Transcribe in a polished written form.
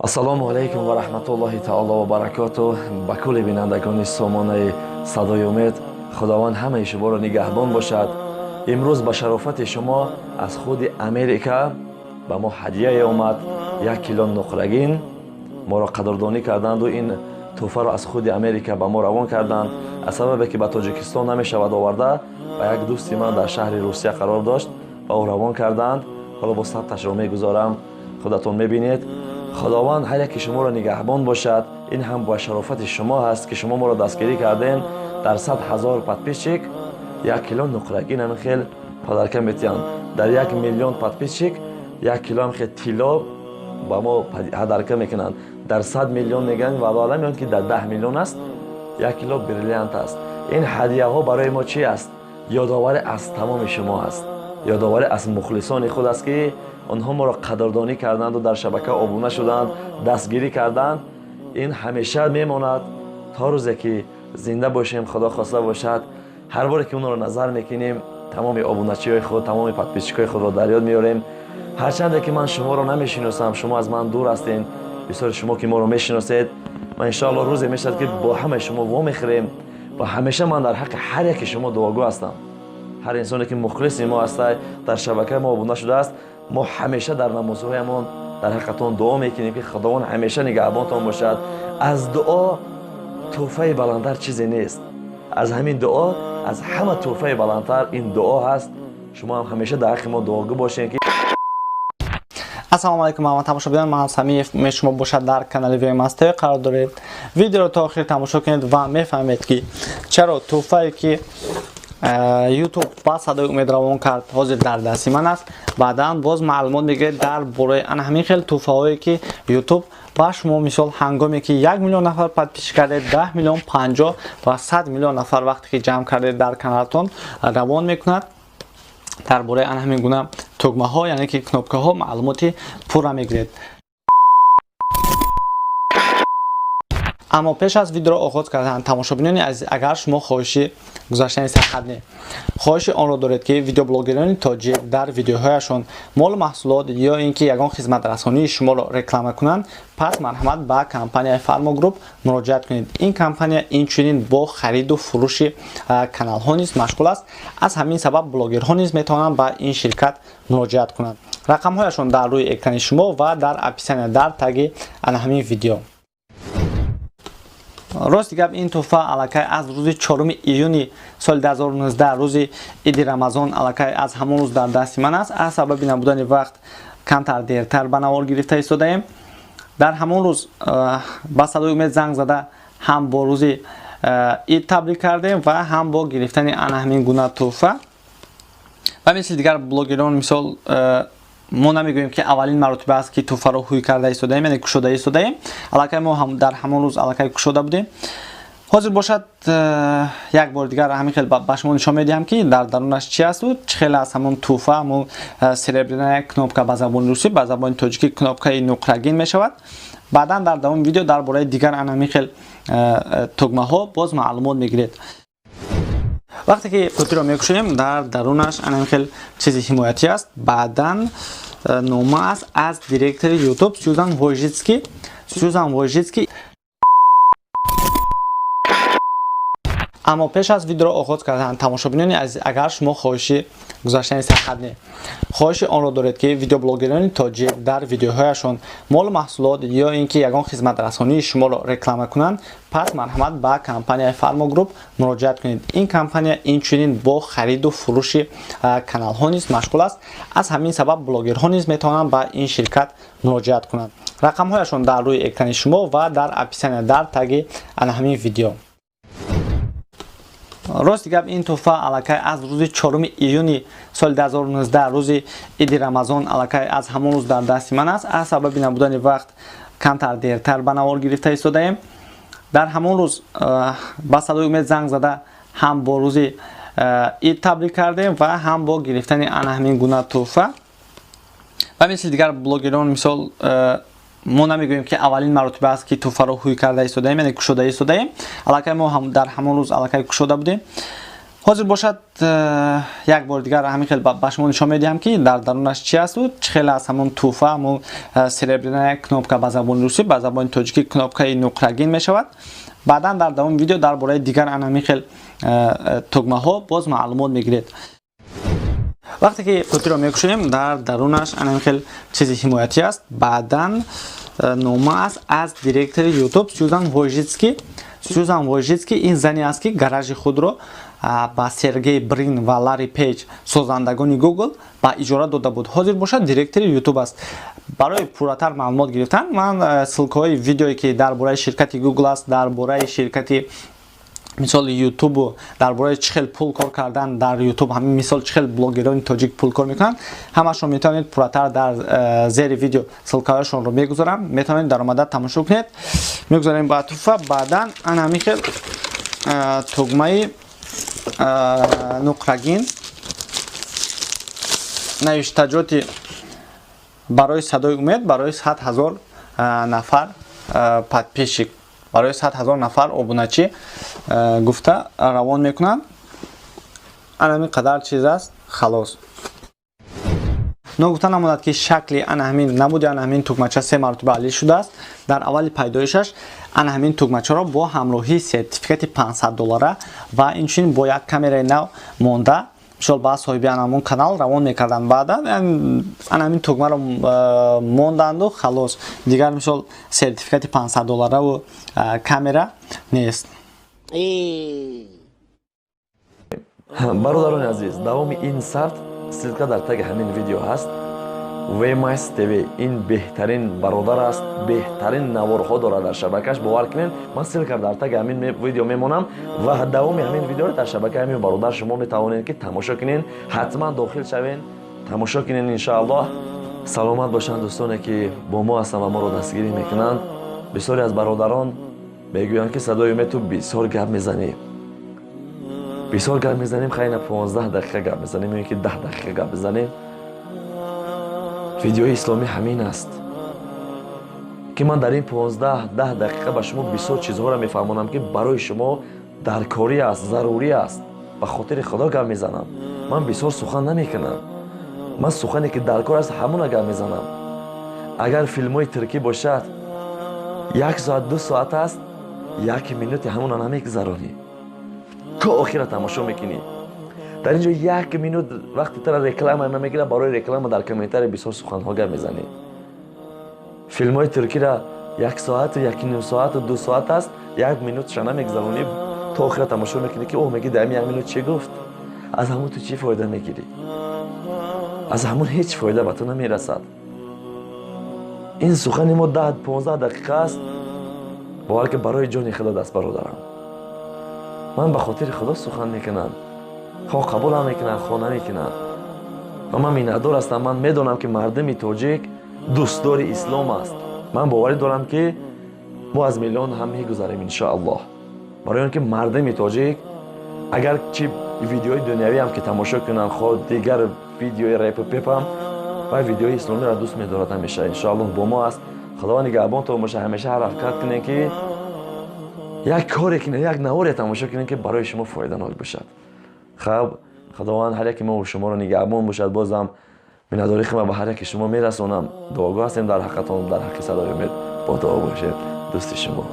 Ассалому алайкум ва раҳматуллоҳи таоло ва баракоту. Ба кулли бинандагони сомонаи Садои Умед, Худованд ҳамаи шуморо нигаҳбон бошад. Имрӯз ба шарофати шумо аз худи Америка ба мо ҳадияе омад, 1 кило нуқрагин. Моро қадрдонӣ карданду ин тӯҳфаро аз худи Америка ба мо равон карданд. Аз сабабе ки ба Тоҷикистон намешавад оварда, ба як дӯсти ман дар шаҳри Русия қарор дошт, ба ӯ равон карданд. Ҳоло бо сабташро мегузорам, худатон мебинед. Худованд ҳар яке шуморо нигаҳбон бошад. Ин ҳам ба шарофати шумо ҳаст, ки шумо моро дастгирӣ кардем. Дар 100 000 подписчик 1 кило нуқрагин ҳамин хел подарка метиҳанд, дар 1 миллион подписчик 1 кило ҳам хел тилло ба мо ҳадарка мекунанд, дар 100 миллион мегӯянд ва аллоҳ меояд, ки дар 10 миллион аст, 1 кило бриллиант аст. Ин ҳадияҳо барои мо чи аст? Ёдоварӣ аз тамоми шумо аст, ёдоварӣ аз мухлисони худ аст, ки онҳо моро қадрдонӣ карданду дар шабака обуна шуданд, дастгирӣ карданд. Ин ҳамеша мемонад то рӯзе ки зинда бошем. Худо хоста бошад, ҳар боре ки онро назар мекунем, тамоми обуначиҳои худ, тамоми подписчикҳои худро дар ёд меорем. Ҳарчанде ки ман шуморо намешиносам, шумо аз ман дур ҳастед, бисёри шумо ки моро мешиносед, ва иншоалло рӯзе мешавад, ки бо ҳамаи шумо вомехӯрем. Ва ҳамеша ман дар ҳаққи ҳар яке шумо дуогӯ ҳастам. Ҳар инсоне ки мухлиси мо ҳаста, дар шабакаи мо обуна шудааст, мо ҳамеша дар намозҳоямон дар ҳаққатон дуо мекунем, ки Худованд ҳамеша нигаҳбонтон бошад. Аз дуо тӯҳфаи баландтар чизе нест. Аз ҳамин дуо, аз ҳама тӯҳфаи баландтар ин дуо ҳаст. Шумо ҳам ҳамеша дар ҳаққи мо дуогӯ бошед, ки Ассалому алайкум, ҳама тамошобинон. Ман Самиев, шумо бошад дар канали ВМСТ қарор доред. Видеоро то охир тамошо кунед ва мефаҳмед, ки чаро тӯҳфае, ки Ютуб ба Садои Умед равон кард, ҳозир дар дасти ман аст. Баъдан боз маълумот мегиред дар бораи ана ҳамин хел тӯҳфаҳое, ки Ютуб ба шумо, мисол, ҳангоме ки 1 миллион нафар подписчик кардед, 10 миллион, 50 ва 100 миллион нафар вақте ки ҷамъ кардед дар каналтон, равон мекунад. Дар бораи ана ҳамин гуна тугмаҳо, яъне ки кнопкаҳо, маълумоти пурра мегиред. Аммо пеш аз видеоро оғоз кардан, тамошобинони азиз, агар шумо хоҳиши гузаштани сарҳад не, хоҳиши онро доред, ки видеоблогерони тоҷик дар видеоҳояшон молу маҳсулот ё ин ки ягон хизматрасонии шуморо реклама кунанд, пас марҳамат, ба компанияи Фармо Груп муроҷиат кунед. Ин компания инчунин бо хариду фурӯши каналҳо низ машғул аст. Аз ҳамин сабаб блогерҳо низ метавонанд ба ин ширкат муроҷиат кунанд. Рақамҳояшон дар рӯи экрани шумо ва дар описания, дар таги ана ҳамин видео. Рости гап, ин тӯҳфа аллакай аз рӯзи 4 июни соли 2019, рӯзи иди Рамазон, аллакай аз ҳамон рӯз дар дасти ман аст. Аз сабаби набудани вақт камтар дертар ба навор гирифта истодаем. Дар ҳамон рӯз ба Садои Умед занг зада, ҳам бо рӯзи ид табрик кардем ва ҳам бо гирифтани ана ҳамин гуна тӯҳфа. Ва мисли дигар блогерон, мисол, мо намегӯем, ки аввалин маротиба аст, ки тӯҳфаро ҳуй карда истодаем, яъне кушода истодаем. Аллакай мо дар ҳамон рӯз аллакай кушода будем. Ҳозир бошад, як бори дигар ҳамин хел ба шумо нишон медиҳам, ки дар дарунаш чи асту чӣ хел аст. Ҳамон тӯҳфа, ҳамон серебряная кнопка ба забони русӣ, ба забони тоҷикӣ кнопкаи нуқрагин мешавад. Баъдан дар давоми видео дар бораи дигар ана ҳамин хел тугмаҳо боз маълумот мегиред. Вақте ки қутиро мекушоем, дар дарунаш ана хел чизи ҳимоятӣ аст. Баъдан нома аст аз директори Ютуб Сюзан Войжитский. Сюзан Войжитский. Аммо пеш аз видеоро оғоз кардан, тамошобинони азиз, агар шумо хоҳиши гузаштани сарҳад не, хоҳиши онро доред, ки видеоблогерони тоҷик дар видеоҳояшон молу маҳсулот ё ин ки ягон хизматрасонии шуморо реклама кунанд, пас марҳамат, ба компанияи Фармо Груп муроҷиат кунед. Ин компания инчунин бо хариду фурӯши каналҳо низ машғул аст. Аз ҳамин сабаб блогерҳо низ метавонанд ба ин ширкат муроҷиат кунанд. Рақамҳояшон дар рӯи экрани шумо ва дар описания, дар таги ана ҳамин видео. Рости гап, ин тӯҳфа аллакай аз рӯзи 4 июни соли 2019, рӯзи иди Рамазон, аллакай аз ҳамон рӯз дар дасти ман аст. Аз сабаби набудани вақт камтар дертар ба навор гирифта истодаем. Дар ҳамон рӯз ба Садои Умед занг зада, ҳам бо рӯзи ид табрик кардем ва ҳам бо гирифтани ана ҳамин гуна тӯҳфа. Ва мисли дигар блогерон, мисол, мо намегӯем, ки аввалин маротиба аст, ки тӯҳфаро ҳуй карда истодаем, яъне кушода истодаем. Аллакай мо дар ҳамон рӯз аллакай кушода будем. Ҳозир бошад, як бор дигар ҳамин хел ба шумо нишон медиҳам, ки дар дарунаш чи асту чӣ хел аст. Ҳамон тӯҳфа, ҳамон серебряная кнопка ба забони русӣ, ба забони тоҷикӣ кнопкаи нуқрагин мешавад. Баъдан дар давоми видео дар бораи дигар ана ҳамин хел тугмаҳо боз маълумот мегиред. Вақте ки қутиро мекушоем, дар дарунаш ана ҳамин хел чизи ҳимоятӣ аст. Баъдан нома аст аз директори Ютуб Сюзан Войжитски. Сюзан Войжитски ин зане аст, ки гаражи худро ба Сергей Брин ва Ларри Пейҷ, созандагони Гугл, ба иҷора дода буд. Ҳозир бошад, директори Ютуб аст. Барои пурратар маълумот гирифтан ман ссылкаҳои видеое, ки дар бораи ширкати Гугл аст, дар бораи ширкати мисоли Ютубу дар бораи чӣ хел пул кор кардан дар Ютуб, ҳамин мисол чӣ хел блогерони тоҷик пул кор мекунанд, ҳамашро метавонед пурратар дар зери видео ссылкаҳояшонро мегузорам, метавонед даромада тамошо кунед. Мегузорем ба туҳфа. Баъдан ана ҳамин хел тугмаи нуқрагин, навиштаҷоти «Барои Садои Умед, барои 100 000 нафар подписчик, барои 100 000 нафар обуначӣ» гуфта равон мекунанд. Ана ҳамин қадар чиз аст, халос. Ногуфта намонад, ки шакли ана ҳамин намуди ана ҳамин тугмача се маротиба алӣ шудааст. Дар аввали пайдоишаш ана ҳамин тугмачаро бо ҳамроҳии сертификати 500 доллара ва инчунин бо як камераи нав монда, мисол, ба соҳиби ана ҳамон канал равон мекарданд. Баъдан ана ҳамин тугмаро монданду халос, дигар мисол сертификати 500 доллараву камера нест. Бародарони азиз, давоми ин сабт ссылка дар таги ҳамин видео ҳаст. Вмс ТВ ин беҳтарин бародар аст, беҳтарин наворҳо дорад дар шабакаш. Бовар кунед, ман ссылка дар таги ҳамин видео мемонам ва давоми ҳамин видеоро дар шабакаи ҳамин бародар шумо метавонед, ки тамошо кунед. Ҳатман дохил шавед, тамошо кунед, иншоаллоҳ. Саломат бошанд дӯстоне, ки бо мо ҳастанд ва моро дастгирӣ мекунанд. Бисёре аз бародарон мегӯянд, ки Садои Умед, ту бисёр гап мезанӣ. Бисёр гап мезанем, хайна 15 дақиқа гап мезанем ё ки 10 дақиқа гап мезанем. Видеои исломӣ ҳамин аст, ки ман дар ин 15-10 дақиқа ба шумо бисёр чизҳоро мефаҳмонам, ки барои шумо даркорӣ аст, зарурӣ аст. Ба хотири Худо гап мезанам, ман бисёр сухан намекунам. Ман сухане, ки дар кор аст, ҳамона гап мезанам. Агар филмҳои туркӣ бошад, як соат, 2 соат аст, як минути ҳамона намегузаронӣ, то охира тамошо мекунӣ. Дар ин ҷо як минут вақти тара реклама мегира, барои реклама дар комментарий бисёр суханҳо гап мезанӣ. Филмҳои туркира як соату 1,5 соату 2 соат аст, як минутша намегузаронӣ, то охира тамошо мекунӣ, ки о, меги, дар як минут чӣ гуфт? Аз ҳамон ту чӣ фоида мегирӣ? Аз ҳамон ҳеҷ фоида ба ту намерасад. Ин сухани мо 10-15 дақиқа аст. Бовар ки, барои ҷони Худо даст, бародарам, ман ба хотири Худо сухан мекунам. Хоҳ қабулам мекунанд, хоҳ намекунанд, ва ман миннатдор ҳастам. Ман медонам, ки мардуми тоҷик дӯстдори ислом аст. Ман боварӣ дорам, ки мо аз миллион ҳам мегузарем, иншоаллоҳ, барои он ки мардуми тоҷик агар чи видеои дунявиам ки тамошо кунанд, хоҳ дигар видеои репу пепам ва видеои исломиро дӯст медорад ҳамеша, иншоаллоҳ, бо мо аст. Худованд нигаҳбонтон боша. Ҳамеша ҳаракат кунем, ки як коре кунем, як наворе тамошо кунем, ки барои шумо фоиданок бошад. Хаб, Худованд ҳар яке мо шуморо нигаҳбон бошад. Бозам миннатдории худро ба ҳар яке шумо мерасонам. Дуогӯ ҳастем дар ҳаққатон, дар ҳаққи Садои Умед. Бо дуо бошед, дӯсти шумо.